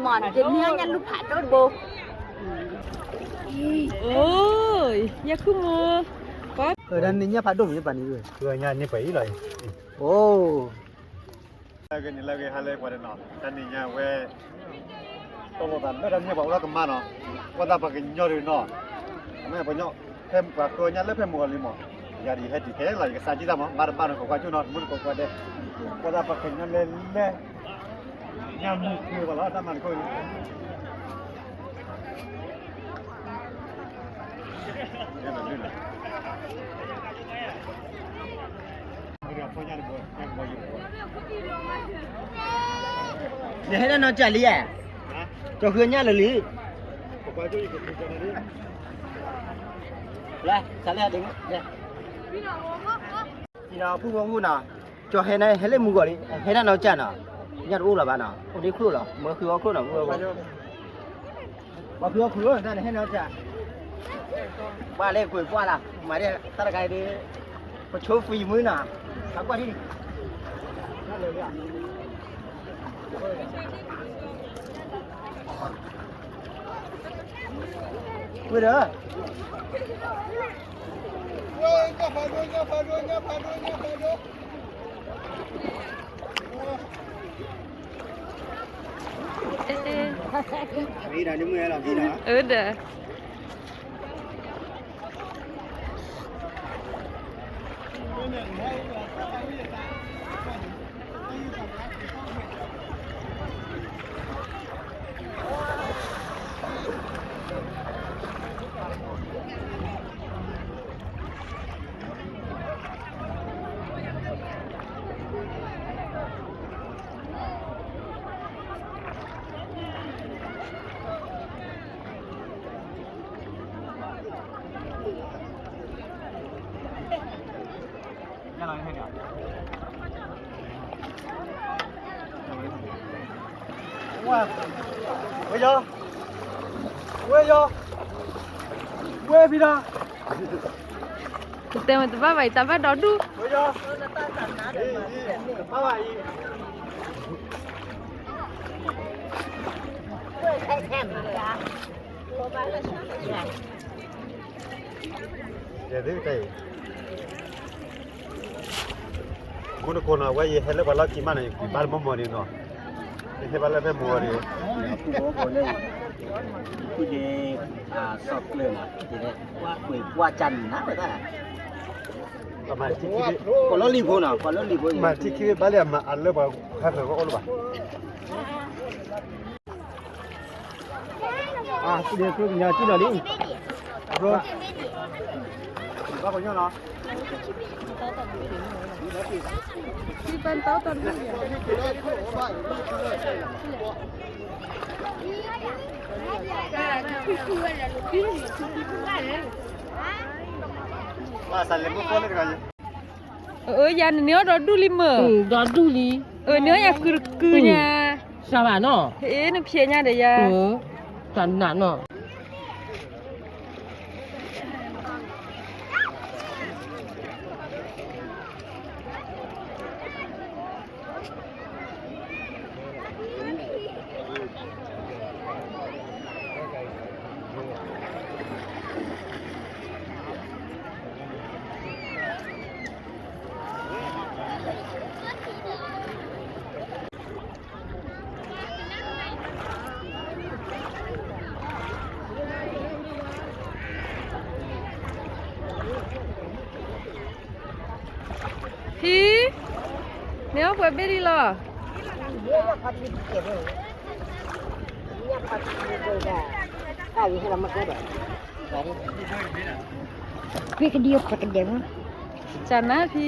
မ့ၢ်တနံၤညါလူၤဖးဒိၣ်တဘိ, အိ, ယဲၢ်ခုမူ, တနံၤညါဖးဒိၣ်မ့ၢ်ပှၤန့ၣ်, တနံၤညါန့ၣ်ပှၤအံၤလီၤ, အိ, လၢဂ့ၤန့ၣ်လၢဂ့ၤ ဟါလၢပှၤတနီၤ တနံၤညါဝဲ တလိၣ်သးလၢတၢ်န့ၢ်ပှၤအိၣ်လၢကမါနီၤ, ကွၢ်သးပှၤကညီဒုးနီၤ, မ့ၢ်ပှၤကညီ ဖဲပှၤဃုအီၣ်ညၣ်လၢဖဲမုၢ်ဂီၤလံမး, ယၤဒ်ယဟဲတုၤခဲလီၤ ယကစၢ်ကံၣ်သးမး မါတဘၣ်နီၤ ကကွၢ်ကၠိနီၤ တမုၢ်တကိးကွၢ်ဒဲး, ကွၢ်သးပှၤကညီလဲၤလဲၤ, ညၣ်မုၢ်ဃုဘၣ်လီၤ တၢ်မၤတကိးန့ၣ် နဟဲဒၣ်နီၢ်ကၢ်လံဧါ, ကၠီဃုညၣ်လၢာ်လံ, လၢ စးလၢဒ်, ဖုမူနီၤ, ကၠီဟဲန့ၣ် ဟဲလၢမုၢ်ဂီၤလံ ဟဲဒၣ်နီၢ်ကၢ်နီၤ, ညၣ်တအိၣ်လၢၤဘၣ်နီၤ အိၣ်ဒ့ခိၣ်လီၤ မၤဃုအီၣ်ခိၣ်နီၤ မုၢ်ဂီၤ ပှၤဖုအီၣ်ခုၣ်လီၤ တၢ်န့ၣ်ဟဲနီၢ်ကၢ်, ပှၤလဲၤကွံာ်ပှၢ်လၢ် မၤဒ်တၢ်တခါဒ်, ပဆိဖံမုၢ်နီၤ, သးကွၢ်ထံၣ်, ဝ့ၢ်ဒီး, အၢဒီး ဝဲယီၤ, ဝဲယီၤ, ဝဲဖံဒီး, တတဲမ့ၢ်တဘၣ်ဘၣ်အံၤ တၢ်ဘၣ်ဒီဒူၣ်, ဝဲယီၤ, တဘၣ်ဘၣ်အံၤ ယသ့ၣ်တၢ်အံၤ, မူတကိးနီၤ ဝဲယဟဲလၢပှၤလီၢ်ခံမးန့ၣ် ယဘၣ်တမီၢ်မီၢ်န့ၣ်နီၤ, ယဟဲဘၣ်လၢဖဲမုၢ်ဂီၤန့ၣ်, ဖုဒ့, စီၤကျၢၤနီၤ ယကွၢ်ကွ့ၢ်ကွၢ်ကၢ်နၤဝဲဒၣ်, ပှၤလီၢ်လံၤဖိနီၤ ပှၤလီၢ်လံၤဖိ မၤထံခံဘၣ်လံအမၤအလၢပှၤဟဲဖဲကအိၣ်လၢၤဘၣ် အါ စံးန့ၣ် ကျိကညါစံၣ်နီၤလံ, ဘၣ်ကညီနီၤ, အၢ ယၤနန့ၢ်အီၣ်ဒီဒူၣ်လံမ့ၢ်, ဒီဒူၣ်လံ, အၢ နန့ၢ်အီၣ်ယၤကုၤကုၤညါ, စှၤဘၣ်နီၤ, အ့ နဖျဲးညါဒီးယၤ, တၢ်နးနီၤ ဖံ, မ့ၢ်အိၣ်ပှဲၤဘ့ၣ်လံလီၤ, ဖံကဒံပကဒဲမ, စနဖံ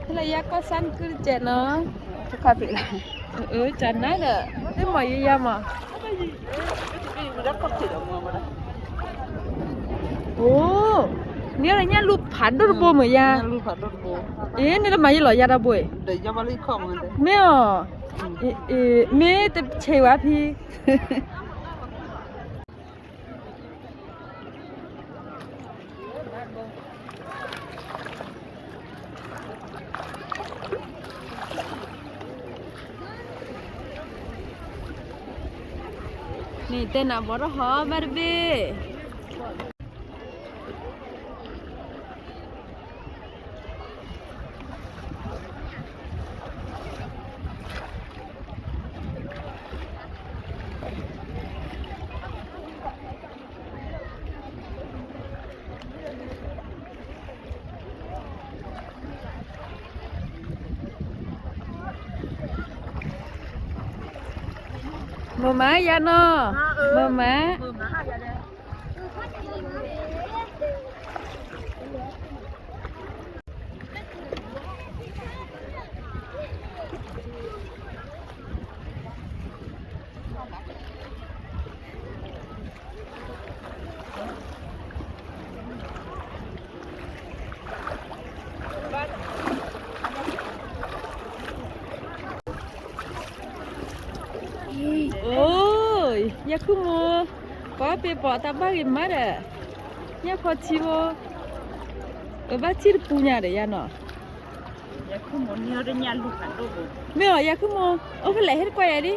ဖဲလၢယၤကီၢ်စၢ်နကုတကဲးနီၤ, ကၠးနၤဒီး သ့ၣ်မီၤယယၤမး, အိ, နံၤအီၤဒီးညၣ်လူၤဖးဒိၣ်တဘိမ့ၢ်ယၤ, အ့ နတမၤယလီၤယၤတဘိ, မ့ၢ်အီၤ, မ့ၢ်တဆဲးဝဲဖံ န့ၣ်တဲနၤဘီထီၣ်ဟီဘၣ်တဘ့ၣ် မုာ်မးယၤနီၤ, မုာ်မး အိ, ယၤခုၣ်မိၢ်, ပှၤပ့ၤပိာ်တၢ်ဘၣ်ဂ့ၤမးဒီး, ညၣ်ဖီထံဖိ, အဘၣ်ထံၣ်တပူၤညါဒီးယၤနီၤ, မ့ၢ်အီၤ ယၤခုၣ်မိၢ်, အိၣ်ဖဲလဲၣ်ဟ့ၣ်တကွၢ်ယၤလံ.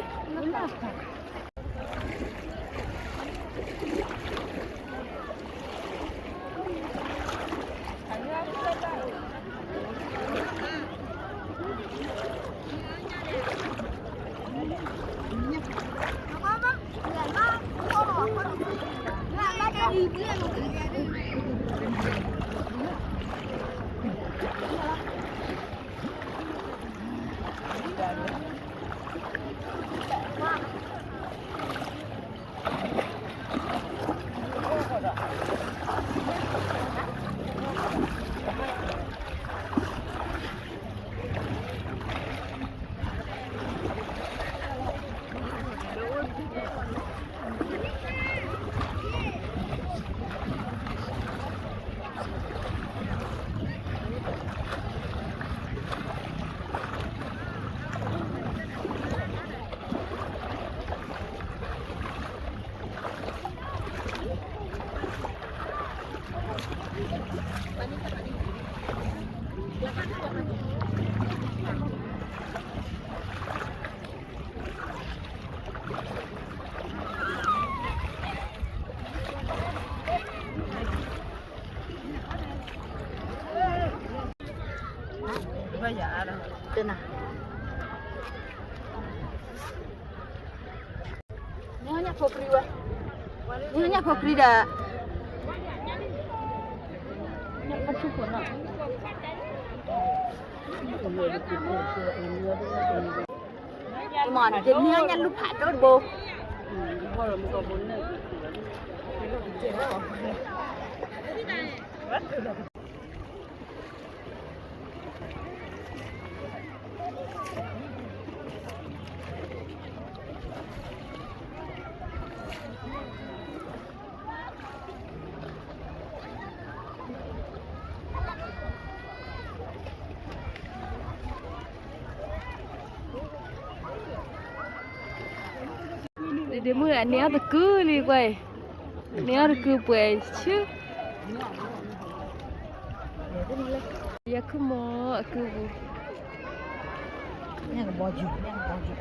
နညၣ်ဖိပြံဝဲ, နညၣ်ဖိပြံဒီး, မ့ၢ် နညၣ်လူၤဖးဒိၣ်တဘိ. ဒ့မုၣ်န့ၣ်အီၣ်တကုလံကွၢ်, န့ၣ်အီၣ်တကုပှဲၤဆူ, ယၤခုၣ်မိၢ်အကုပူၤ, န့ၣ်ကဘီယူၤ, န့ၣ်ကဘီယူၤ.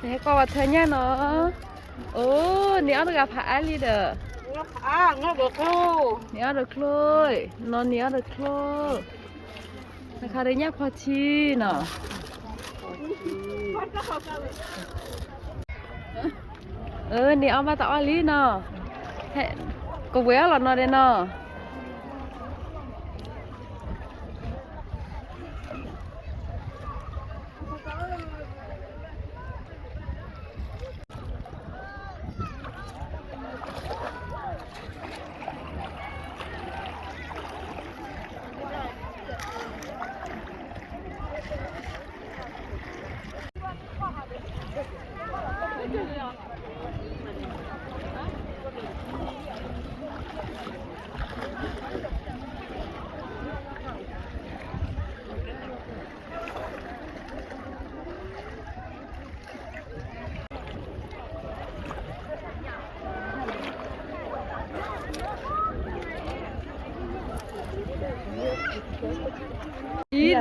နဟဲကွၢ်ဝဲထၢညၣ်နီၤ, အိ, န့ၣ်အီၣ်တဂၤဖးအါလံဒီး, န့ၣ်အီၣ်တချိ, နီၢ်န့ၣ်အီၣ်တချိ, တခါဒီးညၣ်ဖီထံနီၤ, အၢ န့ၣ်အီၣ်ဘၣ်တအီၣ်လံနီၤ, ကဝဲၤအီၣ်လီၤနီၤဒဲးနီၤ. န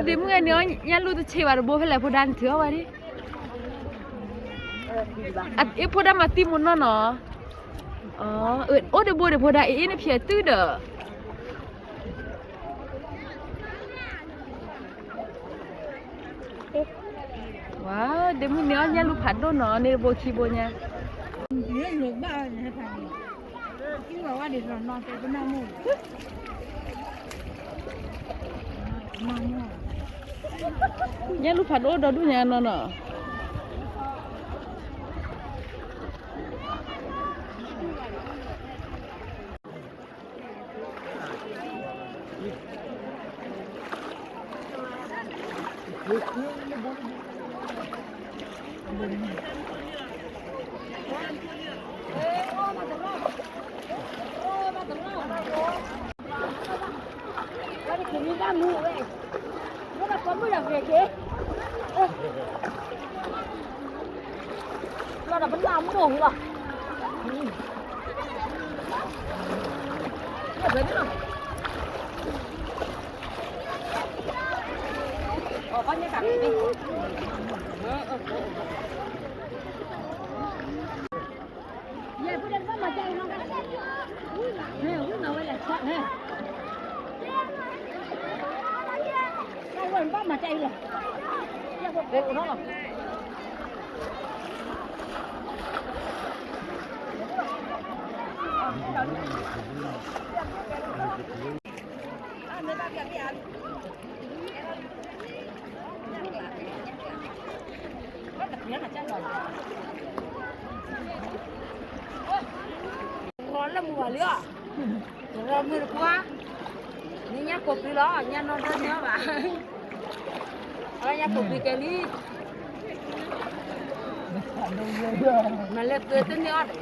ဒ့မုၣ်ဂၤန့ၣ် ညၣ်လူၢ်တဆ့ဘၣ်တဘိဖဲလဲၣ် ဖိဒါန့ၣ်ထုးအီၣ်ဝဲဒၣ်, အ့ၣ် ဖိဒါမၤသံမိၢ်နီၢ်နီၤ, အိၣ်ဒ့ဘိဒ့ဖိဒါ အ့ၣ် အ့ၣ်နဖျဲးတုၤဒီး ဝါ, ဒ့မုၣ်န့ၣ်အီၣ်ညၣ်လူၢ်ဖးဒိၣ်နီၤ န့ၣ်တဘိခံဘိညါ, ညၣ်လူၢ်ဖးဒိၣ်ဒီဒူၣ်ညါနီၤနီၤ. လၢမုၢ်ဘၣ်လံအီၤ, ရၢမုၢ်တကွၢ်, နညၣ်ဖိပြံလီၤ ညၣ်နီၢ်ဒၢန့ၢ်အီၤဘၣ်, အဝဲညၣ်ဖိပြံကဲလံ, မၤလၢပၢတန့ၢ်အီၤ, မၤလၢပၢပီၤ ထံယီၤဝဲ ထံယီၤ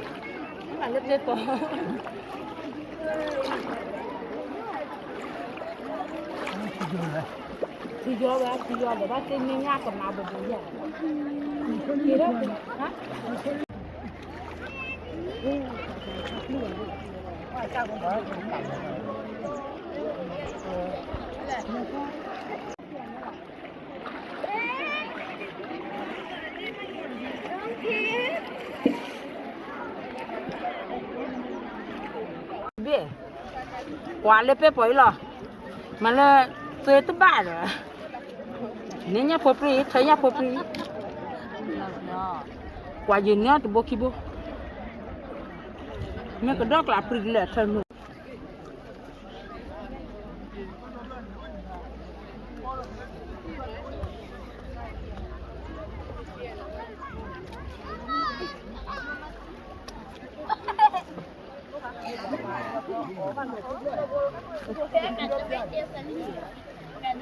ဒီးဘၣ်သ့ၣ်မ့ၢ်ညၣ်ကမၤဘိးဘိးယၤ, ဘ့ၣ်, ကွၢ်လၢပၢပီၤအံၤလီၤ, မၤလၢသုတဘၣ်ဒီး, န့ၢ်ညၣ်ဖိပြံ ထၢညၣ်ဖိပြံ, ကွၢ်ယန့ၢ်အီၤတဘိခံဘိ, မ့ၢ်ကဒီကျးပြံကလဲာ်ထၢမုၢ်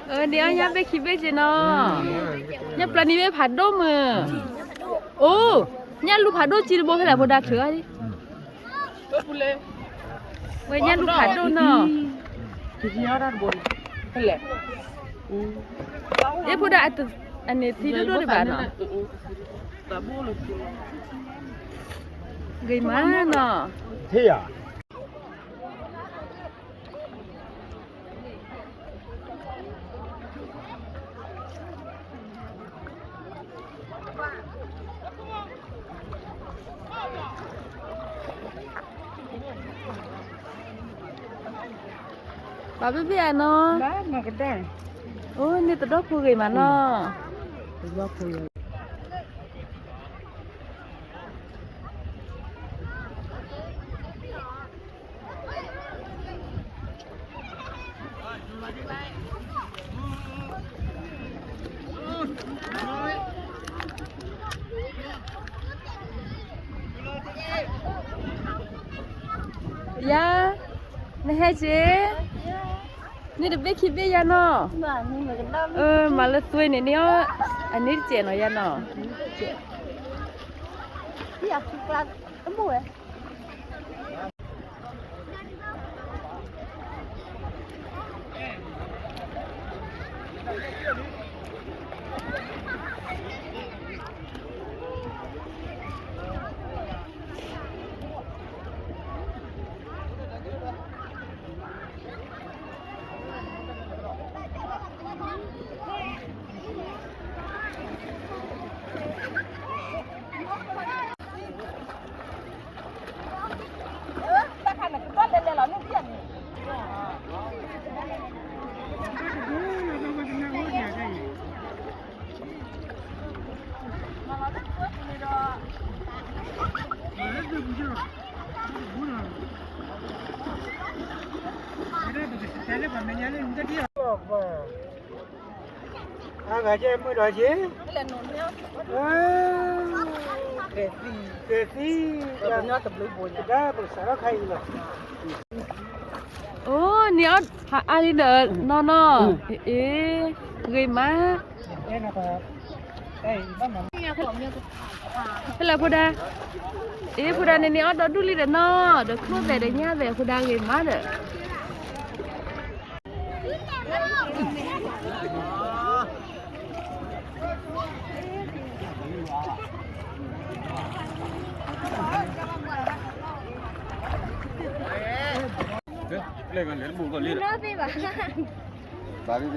အၢ န့ၢ်အီၣ်ညၣ်ဘ့ၣ်ခံဘ့ၣ်က့နီၤ, ညၣ်ပျၢ်နံၤဘ့ၣ်ဖးဒိၣ်မုၢ်, အိၣ်, ညၣ်လူၢ်ဖးဒိၣ်ကံတဘိဖဲလဲၣ် ဖိဒါထုးအီၤ, ဝဲညၣ်လူၢ်ဖးဒိၣ်နီၤ, အ့ၣ် ဖိဒါ အန့ၣ်သံဒိၣ်ဒိၣ်ဒံးဘၣ်နီၤ, ဂ့ၤမးနီၤ ပှၤဘ့ၣ်ဘ့ၣ်ဧါနီၤ, အိၣ်န့ၣ်တဒီဖိဂ့ၤမးနီၤ. ယၤ, နဟဲက့ၤ, န့ၣ်တဘ့ၣ်ခံဘ့ၣ်ယၤနီၤ, မၤလၢသွ့န့ၣ်န့ၣ်, အန့ၣ်တစဲးနီၤယၤနီၤ. အဂၤကဲမုၢ်ဒီးက့, ကဲသံ, ကဲသံ, တဒါပကစးထီၣ်ခါအံၤလီၤ. အိ, နအီၣ်အါလံဒီးနီၢ်နီၢ်, အ့, ဂ့ၤမး. ဖဲလဲၣ်ဖိဒါ, အ့ ဖိဒါန့ၣ်န့ၣ် အီၣ်ဒီဒူၣ်လံဒီးနီၢ်, ဒီးချိၣ်သဲးဒီးညၣ်သဲး ဖိဒါဂ့ၤမးဒီး ဘၣ်နီ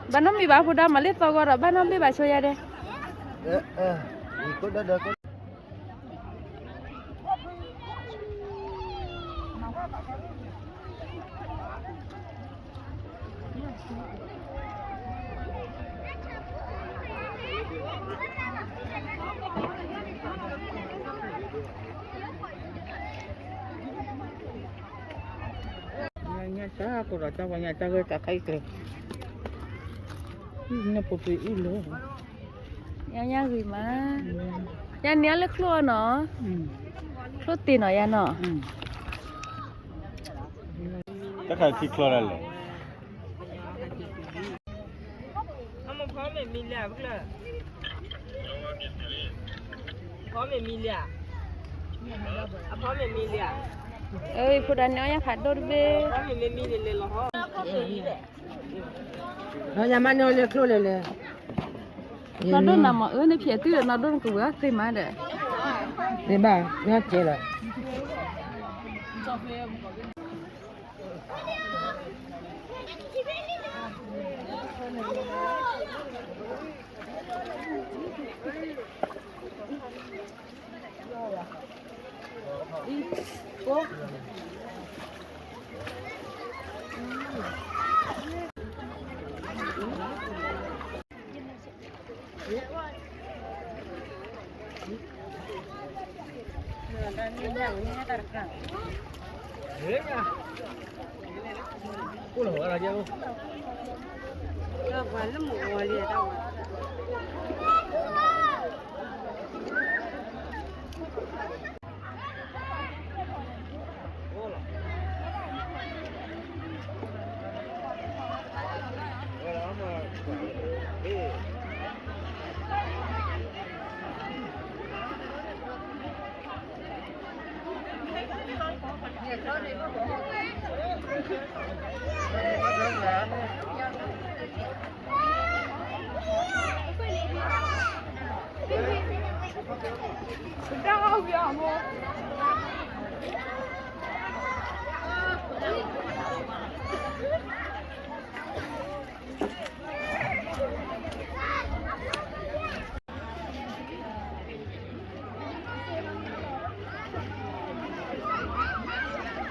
တမံၤဘၣ် ဖိဒါ မၤလၢသီဂီၤဒီး ဘၣ်နီတဘ့ၣ်ဘၣ် ဆိယၤဒဲး. ညၣ်စၢ်ကိးဒီး တၢ်ဝဲညၣ်တၢ်ဂ့ၢ်တၢ်ခဲအံၤကျဲ, နပူၤပူၤအံၤလီၤ. ညၣ်ညၣ်ဂ့ၤမး, ယၤန့ၣ်အီၣ်လၢချိၣ်အီၤနီၤ, ချိၣ်တ့ၢ်နီၤယၤနီၤ. တၢ်ခါထံချီဒၣ်လဲာ်. အဖိဒါန့ၣ်အီၣ်ယၤဖးဒိၣ်တဘ့ၣ်. ယၤမးန့ၣ်အီၣ်လၢချိၣ်လဲၣ်လဲၣ်. နီၢ်ဒိၣ်နၤမၤအၢန့ၣ်ဖျဲးတုၤဒီး နီၢ်ဒိၣ်နကဝဲၤအီၣ်သ့မးဒီး, သ့ဘၣ်, နီၢ်ကဲလီၤ. နံၤအီၣ်ဒီဒူၣ်မု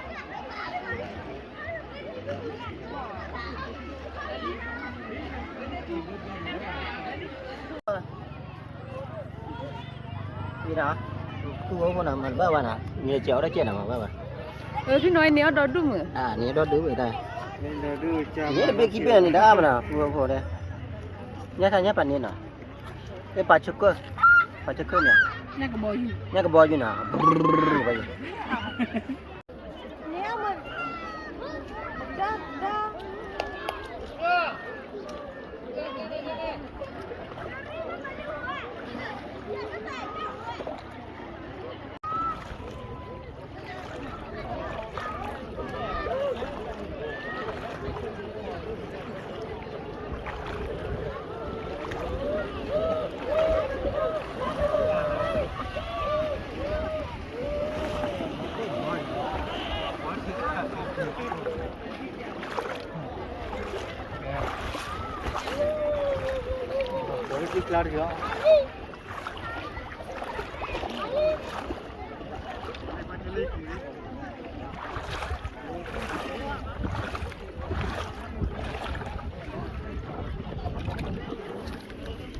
ၢ်, နံၤအီၣ်ဒီဒူၣ်မုၢ်တၢ်, နံၤတဘ့ၣ်ခံဘ့ၣ်န့ၣ်တၢ်မနၤ, ပှၤဖိဒီး, ညၣ်ခါညၣ်ပာ်န့ၢ်နီၤ, ညၣ်ကဘီယူၤ, ညၣ်ကဘီယူၤနီၤ.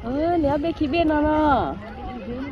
အၢ လဲၤအီၣ်ဘ့ၣ်ခံဘ့ၣ်နီၤနီၤ.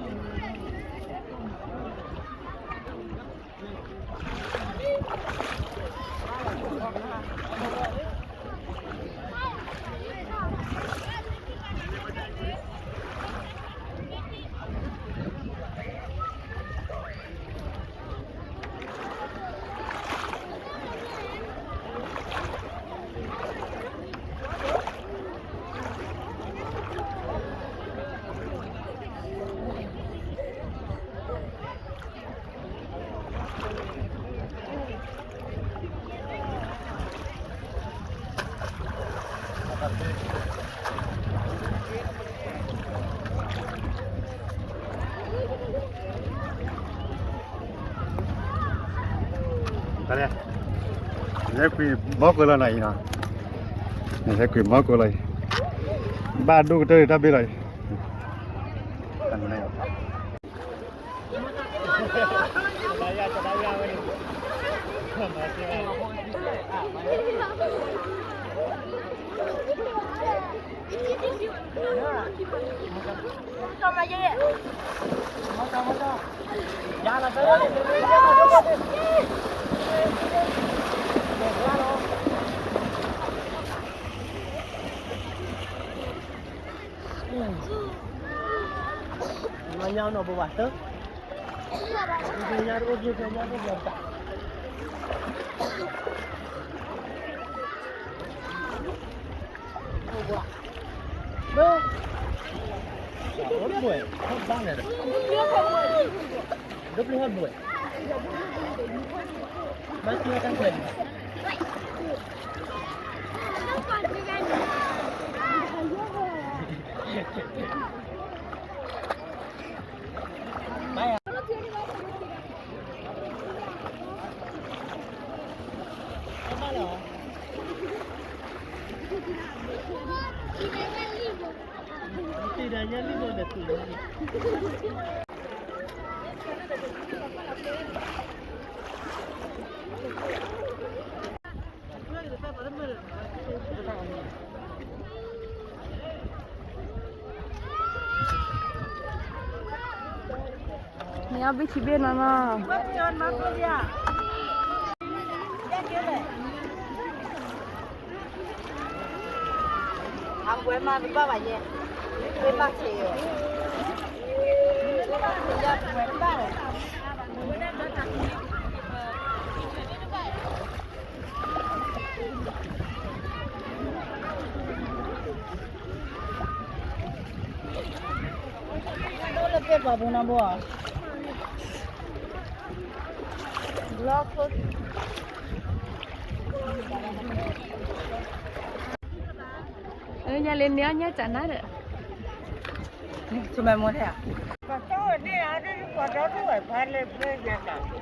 တၢ်လဲၣ်, နဟဲကွံာ်မီၢ်ကွဲလီၤနၤအံၤနီၤ, နဟဲကွံာ်မီၢ်ကွဲလီၤအံၤ, ဘၣ်ဒိၣ်ကတၢၢ်တၢ်ဘ့ၣ်လီၤအံၤ. နအီၣ်ဘ့ၣ်ခံဘ့ၣ်နီၤနီၤ. အဝဲမၤတဘၣ်ဘၣ်ယဲ, မ့ၢ်ဘၣ်ဆ့ယဲ, မ့ၢ်ဘၣ်ဆ့ယဲ အဝဲတဘၣ်လီၤ. ဒိၣ်လၢပ့ၢ်ပှၤပူၤနီၤဘိ, ဘျီခိၣ်, အၢ ညါလၢန့ၣ်အီၣ်ညၣ်စးနါဒီး, ဆိမဲာ်မိၢ်ထဲဧါ, ပှၤတီၢ်ဝဲန့ၣ်အါဒ်ပှၤဒီဒူၣ်ဝဲဖးလဲၣ်ဖဲယဲၢ်တၢ် အ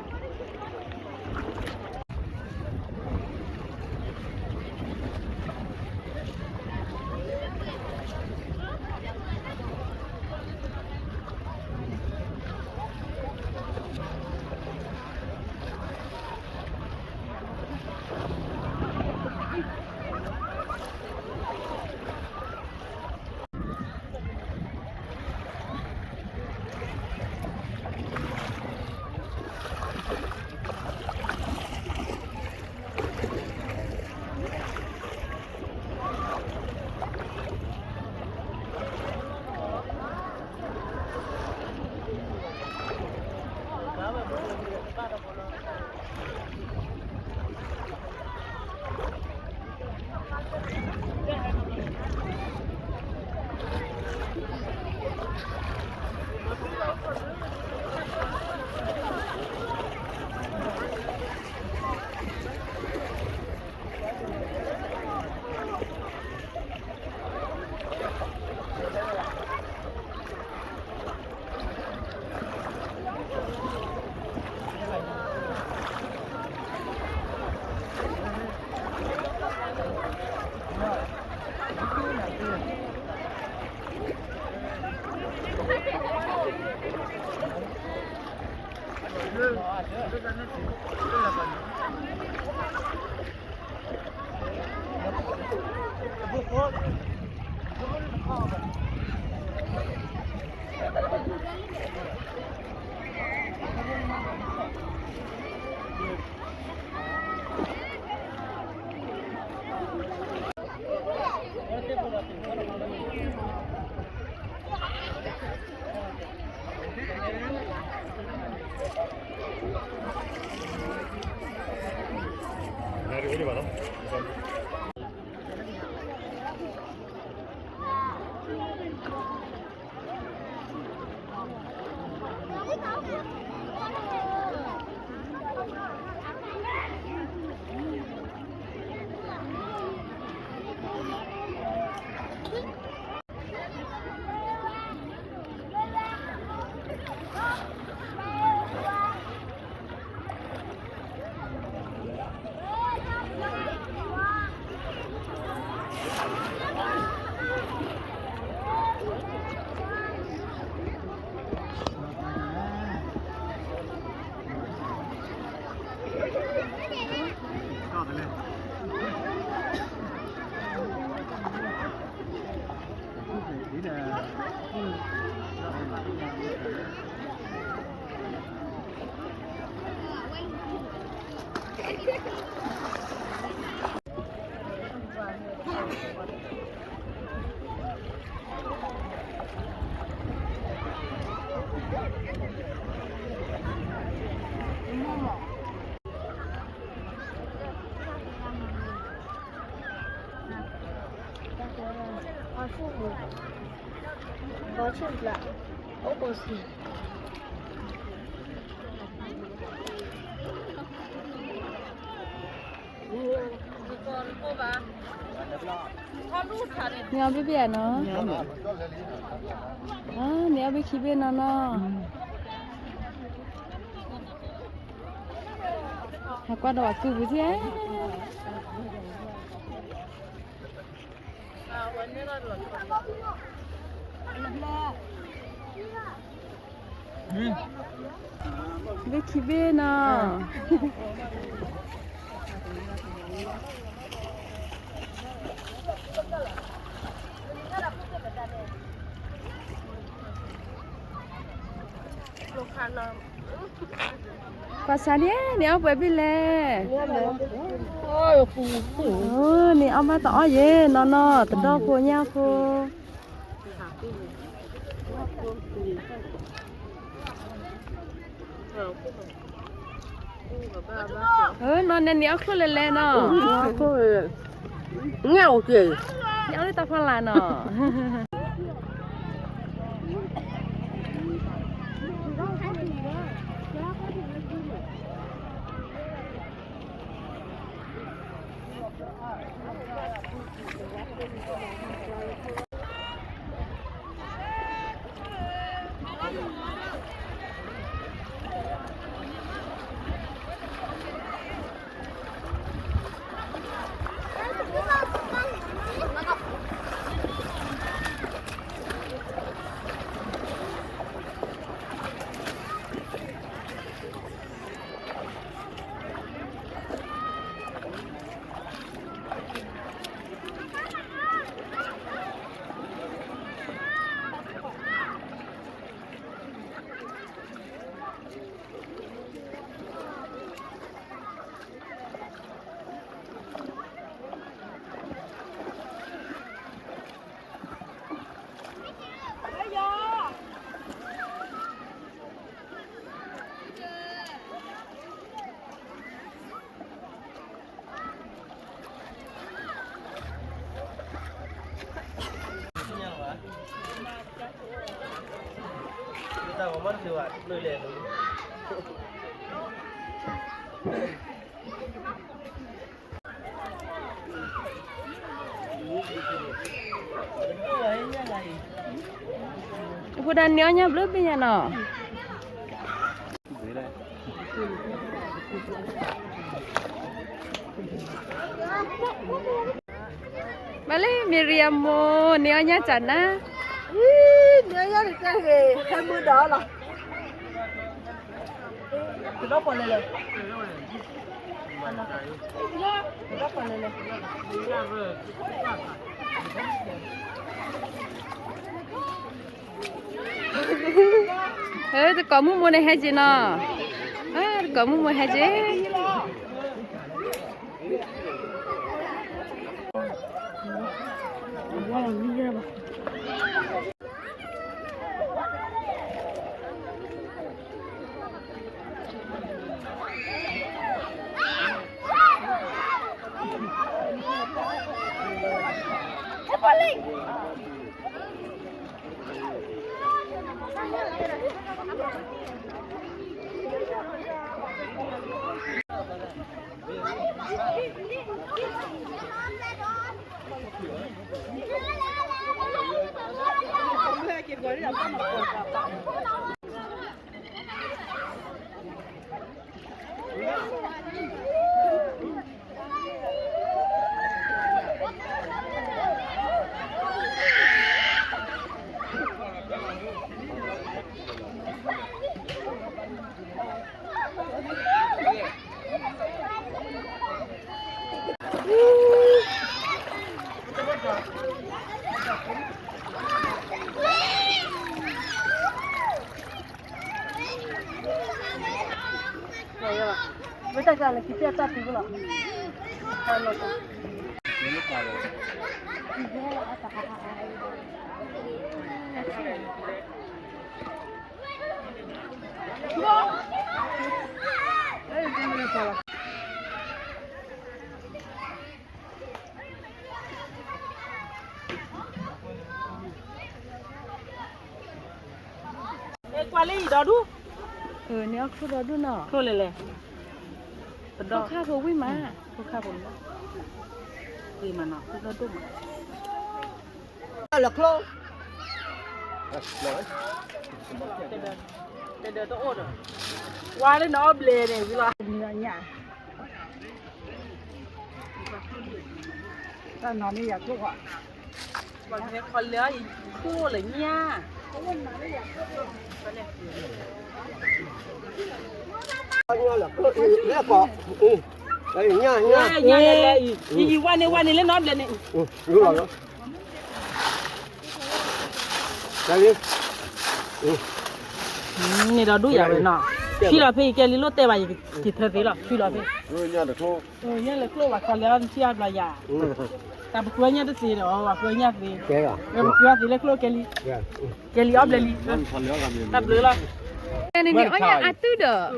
န့ၢ်အီၣ်ဘ့ၣ်ဘ့ၣ်ဧါနီၤ, န့ၢ်အီၣ်ဘ့ၣ်ခံဘ့ၣ်နီၤနီၤ, ဟးကွၢ်ဒီးအကုၢ်ပူၤထံၣ်ဧါ. ဘ့ၣ်ခံဘ့ၣ်နီၤ, ကွၢ်စါန့ၣ် န့ၢ်အီၣ်ပှဲၤဘ့ၣ်လဲၣ်. န့ၢ်အီၣ်ဘၣ်တအီၣ်ယဲၢ်နီၢ်နီၢ် တဒီၣ်ဖိညၣ်ဖိ. နီၢ်န့ၣ်န့ၢ်အီၣ်ချိၣ်လဲၤလဲၣ်နီၢ်, န့ၢ်အီၣ်လၢတၢ်ဖီလာ်နီၢ်. အဃိဒၣ်န့ၢ်အီၣ်ညၣ်ဘျုးဘ့ၣ်ညါနီၤ. မ့ၢ်လၢမ့ၢ်ရံအမိၢ် န့ၢ်အီၣ်ညၣ်စၢ်နၤ, န့ၢ်အီၣ်ညၣ်တကဲဂ့ၤ ဟဲမုၢ်ဒီးလီၤ. တဒီပှၤလဲၤလဲၣ်, တဒီပှၤလဲၤလဲၣ်. တကိးမုၣ်မိၢ်န့ၣ်ဟဲက့ၤနီၤ, တကိးမုၣ်မိၢ်ဟဲက့ၤ. ကွၢ်လၢယဒီဒူၣ်, န့ၣ်အီၣ်ချိၣ်ဒီဒူၣ်နီၤ, ချိၣ်လဲၣ်လဲၣ်, ပဒိၣ်ခါဖိဝံၣ်မး, ဖိခါဖိလီၤ, ဝံၣ်မးနီၤ, ဖိဒိၣ်ဒိၣ်မး, လၢချိၣ်, တဒၢတအိၣ်ဒီး, ဝါလၢနအီၣ်ဘျဲၣ်န့ၣ်ဝံၤလီၤ, တၢ်နီၤန့ၣ်ယၤချိၣ်, ခီလၢယခိၣ်လၢညၣ်, ညၣ်, ညၣ်, ယံၤဝါန့ၣ်ဝါန့ၣ်လၢနီတဘျီန့ၣ်, န့ၣ်ဒီးဒူၣ်ယၤဝဲနီၤ, ဆံလီၤဖဲယကဲလံလိၣ်တဲဘၣ်ယကထၢသ့လီၤ, ဆံလီၤဖဲ, ညၣ်လဲၤကျိၣ်ဘၣ်ခီလၢနထံၣ်အါဘျီယၤ, တၢ်ပကွဲညၣ်တသ့ဒီး ပှၤကွဲညၣ်သ့, ပကွဲသ့လၢကျိၣ်ကဲလံ, ကဲလံအီၣ်ဘျဲၣ်လံ, တၢ်ဘျုးလီၤ, န့ၣ်န့ၣ်အီၣ်ညၣ်အါတုၢ်ဒီး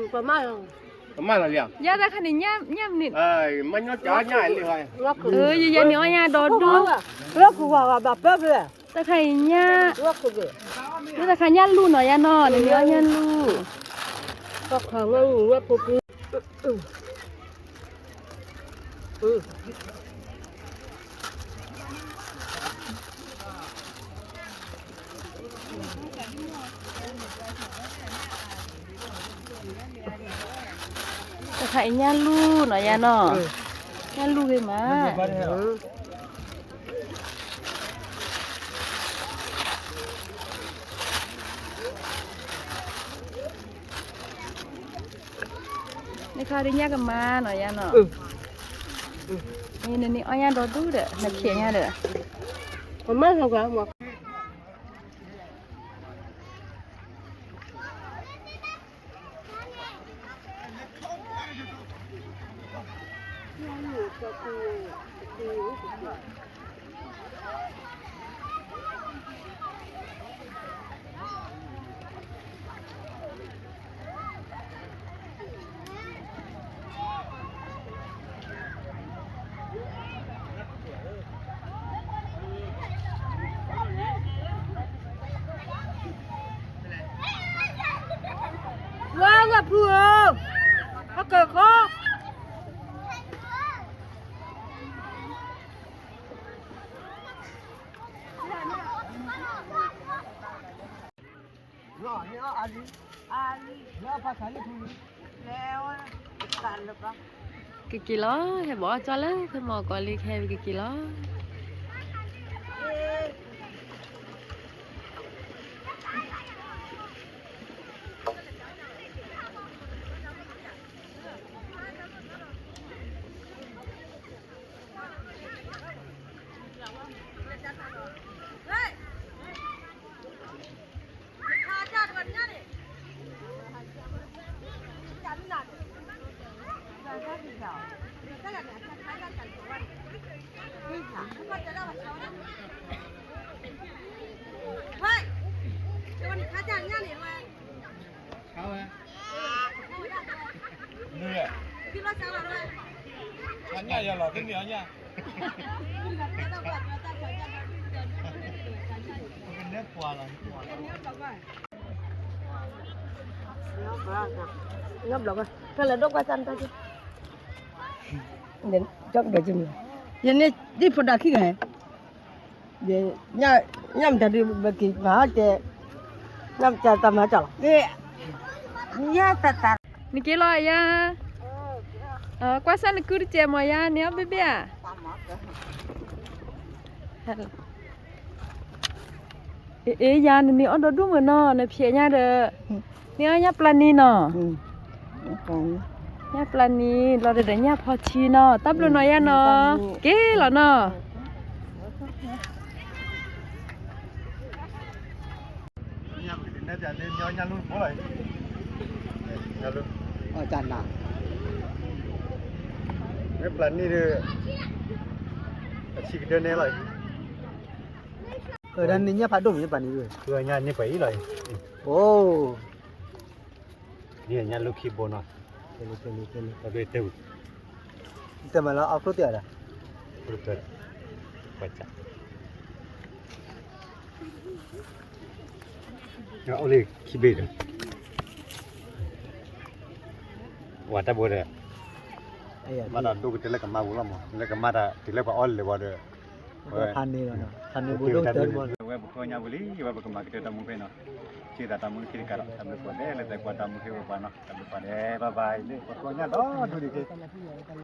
ယၤတခါန့ၣ်ညၣ်မနုၤ, ယယဲန့ၣ်အီၣ်ညၣ်ဒီဒူၣ်, တခါအံၤညၣ်, တခါညၣ်, တခါညၣ်လူၢ်နီၤယၤနီၤ, န့ၣ်န့ၣ်အီၣ်ညၣ်လူၢ် တခါအံၤညၣ်လူၢ်နီၤယၤနီၤ, ညၣ်လူၢ်ဂ့ၤမး, နခါဒုးညၣ်ကမါနီၤယၤနီၤ, နန့ၣ်အီၣ်ညၣ်ဒီဒူၣ်ဒီး နဖျဲးညါဒီး ဝါ ဝဲၢ်ဖုဧၢ, ဟီၣ်ကၢၢ်ခီ, ကက့ၤလီၤ, ဟဲဘီၣ်အီၣ်ကၠီလၢဖဲမီၢ်ကီးလံ ကဟဲဝံၤကက့ၤလီၤ. ညၣ်ဘျီဘၣ်, တၢ်လဲၤဒိၣ်ကွၢ်စၢ်တၢ်က့, ညၣ်ဘျီက့မီၤ, ယန့ၢ်ဒံၣ်ဖိဒါခံဂၤ, ညၣ်မတၤဒုးဘၣ်က့ၤမၤဟီၣ်ကဲ, ညၣ်မတၤတၢ်မၤဟီၣ်ကၠီလီၤ, ညၣ်တၢ်တၢ်, နက့ၤလီၤယၤ, ကွၢ်စၢ်နကုတစဲးမီၤယၤ န့ၢ်အီၣ်ဘ့ၣ်ဘ့ၣ်ဧါ. အ့ ယၤ နန့ၢ်အီၣ်ဒီဒူၣ်မုၢ်နီၤ နဖျဲးညါဒီး, န့ၢ်အီၣ်ညၣ်ပျၢ်နံၤနီၤ, ညၣ်ပျၢ်နံၤ လီၤဒီးညၣ်ဖီထံနီၤ တၢ်ဘျုးနီၤယၤနီၤ, က့ၤလီၤနီၤ. အီၣ်တၢ်နၤ, မ့ၢ်ပျၢ်န့ၢ်ဒီး အဆံးကတၢၢ်န့ၣ်လီၤ. အဒၣ်န့ၣ်ညၣ်ဖးဒိၣ်မး ပျၢ်န့ၢ်ဒီး ညၣ်န့ၢ်ပှဲၤအံၤလီၤ. အိ ဒ်ညၣ်လိၣ်ခံဘိနီၤ. တဲမးလၢအီၣ်ကျိၣ်တ့ၢ်အီၤဒီး အိၣ်လၢခံဘ့ၣ်ဒီး ဝၤတၢ်ဘိဒီး မၤတၢ်ဒိၣ်ကတၢၢ်လၢကမၣ်ပူၤလီၤမး လၢကမၣ်တၢ်တုၤလၢပှၤအီၣ်လၢာ်ဝံၤဒီး ဖးန့ၢ်လီၤ ဖးန့ၢ်ဘိဒိၣ်ကတၢၢ်မး. ဝဲပခိၣ်ညါပူၤလံ ဝဲပကမၤကတၢၢ်တၢ်မူဖဲနီၤ. စံးသးတၢ်မူခံတကးဒီး တၢ်ဘျုးကိးဂၤဒဲးလၢသုကွၢ်တၢ်မူဟ့ၣ်ဝဲပှၤနီၤ တၢ်ဘျုးကိးဂၤဒဲး bye bye လၢပခိၣ်ညါဒီဒူၣ်ဒံးက့